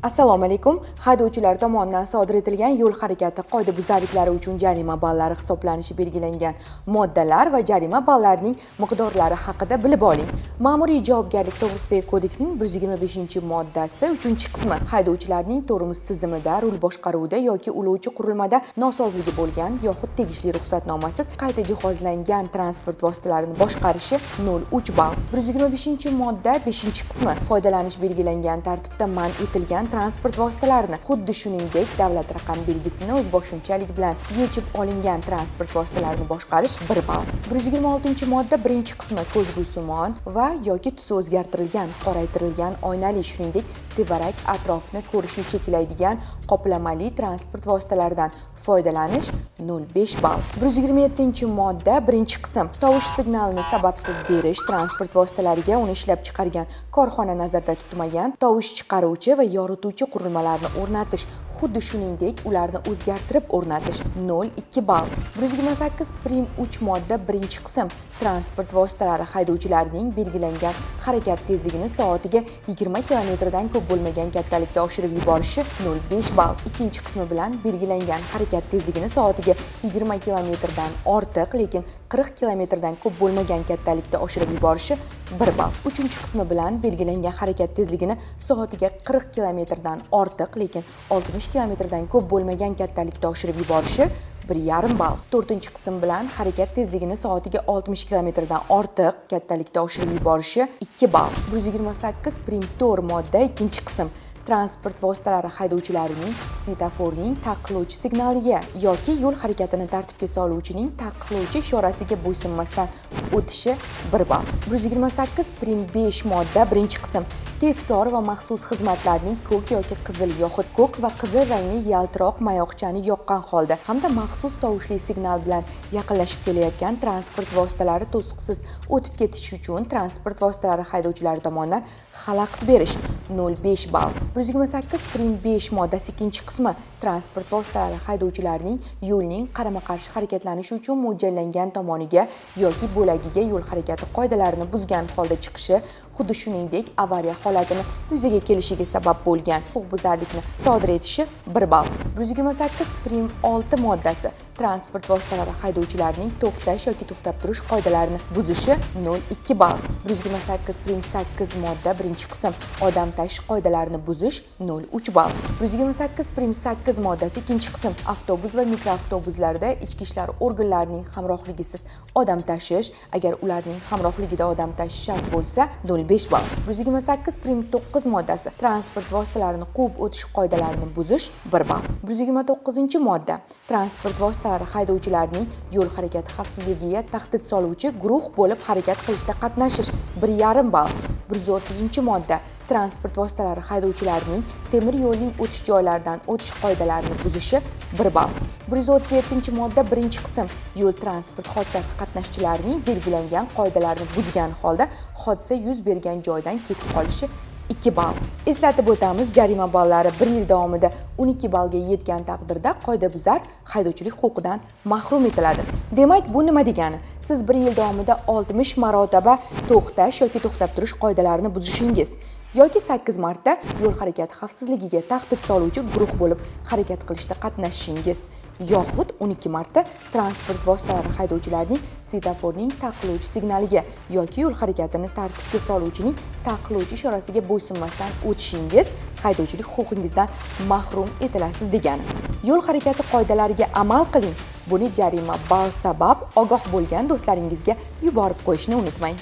Assalomu alaykum. Haydovchilar tomonidan sodir etilgan yo'l harakati qoidabuzarliklari uchun jarima ballari hisoblanishi belgilangan moddalar va jarima ballarining miqdorlari haqida bilib oling. Ma'muriy javobgarlik to'g'risidagi kodeksning 125-moddasi 3-qismi: haydovchilarning tormoz tizimida, rul boshqaruvida yoki ulovchi qurilmada nosozligi bo'lgan yoxud tegishli ruxsatnomasiz qayta jihozlangan transport vositalarini boshqarishi 0,3 ball. 125-modda 5-qismi: foydalanish belgilangan tartibda man etilgan transport vositalarini, xuddi shuningdek davlat raqam belgisini o'zboshimchalik bilan yechib olingan transport vositalarini boshqarish 1 ball. 126-modda 1-qismi: ko'zgusimon va yoki tusi o'zgartirilgan, qoraytirilgan oynali, shuningdek tevarak atrofni ko'rishni cheklaydigan qoplamali transport vositalaridan foydalanish 0,5 ball. 127-modda 1-qism: tovush signalini sababsiz berish, transport vositalariga uni ishlab chiqargan korxona nazarda tutmagan tovush chiqaruvchi va yorituvchi qurilmalarni o'rnatish, xuddi shuningdek ularni o'zgartirib o'rnatish 0,2 ball. 128 prim 3 modda 1-qism: transport vositalari haydovchilarining belgilangan harakat tezligini soatiga 20 kilometrdan ko'p bo'lmagan kattalikda oshirib yuborishi 0,5 ball. Ikkinchi qismi bilan belgilangan harakat tezligini soatiga 20 kilometrdan ortiq, lekin 40 kilometrdan ko'p bo'lmagan kattalikda oshirib yuborishi 1 ball. Uchinchi qismi bilan belgilangan harakat tezligini soatiga 40 kilometrdan ortiq, lekin 60 kilometrdan ko'p bo'lmagan kattalikda oshirib yuborishi 1,5 ball. To'rtinchi qism bilan harakat tezligini soatiga 60 kilometrdan ortiq kattalikda oshirib yuborishi 2 ball. 128 prim 4 modda 2-qism: transport vositalari haydovchilarining svetoforning taqiqlovchi signaliga yoki yo'l harakatini tartibga soluvchining taqiqlovchi ishorasiga bo'ysunmasdan o'tishi 1 ball. 128 prim 5 modda 1-qism: tezkor va maxsus xizmatlarning ko'k yoki qizil yoxud ko'k va qizil rangli yaltiroq mayoqchani yoqqan holda hamda maxsus tovushli signal bilan yaqinlashib kelayotgan transport vositalari to'siqsiz o'tib ketishi uchun transport vositalari haydovchilari tomonidan xalaqit berish 0,5 ball. 128 prim 5 moddasi 2-qismi: transport vositalari haydovchilarining yo'lning qarama-qarshi harakatlanishi uchun mo'ljallangan tomoniga yoki bo'lagiga yo'l harakati qoidalarini buzgan holda chiqishi, xuddi shuningdek avariya holatini yuzaga kelishiga sabab bo'lgan huquqbuzarlikni sodir etishi 1 ball. 128 prim 6 moddasi: transport vositalari haydovchilarining to'xtash yoki to'xtab turish qoidalarini buzishi 0,2 ball. 128 prim 8 modda 1-qism: odam tashish qoidalarini buzish 0,3 ball. 128 prim 8 moddasi 2-qism: avtobus va mikroavtobuslarda ichki ishlar organlarining hamrohligisiz odam tashish, agar ularning hamrohligida odam tashish shart bo'lsa, 0,5 ball. 128 prim 9 moddasi: transport vositalarini quvib o'tish qoidalarini buzish 1 ball. 129-modda: transport vositalari haydovchilarining yo'l harakati xavfsizligiga tahdid soluvchi guruh bo'lib harakat qilishda qatnashish 1,5 ball. 130-modda: transport vositalari haydovchilarining temir yo'lning o'tish joylaridan o'tish qoidalarini buzishi 1 ball. 137-modda 1-qism: yo'l transport hodisasi qatnashchilarining belgilangan qoidalarni buzgan holda hodisa yuz bergan joydan ketib qolishi 2 ball. Eslatib o'tamiz, jarima ballari 1 yil davomida 12 ballga yetgan taqdirda qoidabuzar haydovchilik huquqidan mahrum etiladi. Demak, bu nima degani? Siz 1 yil davomida 60 marotaba to'xtash yoki to'xtab turish qoidalarini buzishingiz yoki 8 marta yo'l harakati xavfsizligiga tahdid soluvchi guruh bo'lib harakat qilishda qatnashishingiz yoxud 12 marta transport vositalari haydovchilarining svetoforning taqiqlovchi signaliga yoki yo'l harakatini tartibga soluvchining taqiqlovchi ishorasiga bo'ysunmasdan o'tishingiz haydovchilik huquqingizdan mahrum etilasiz degani. Yo'l harakati qoidalariga amal qiling. Buni jarima ball sabab ogoh bo'lgan do'stlaringizga yuborib qo'yishni unutmang.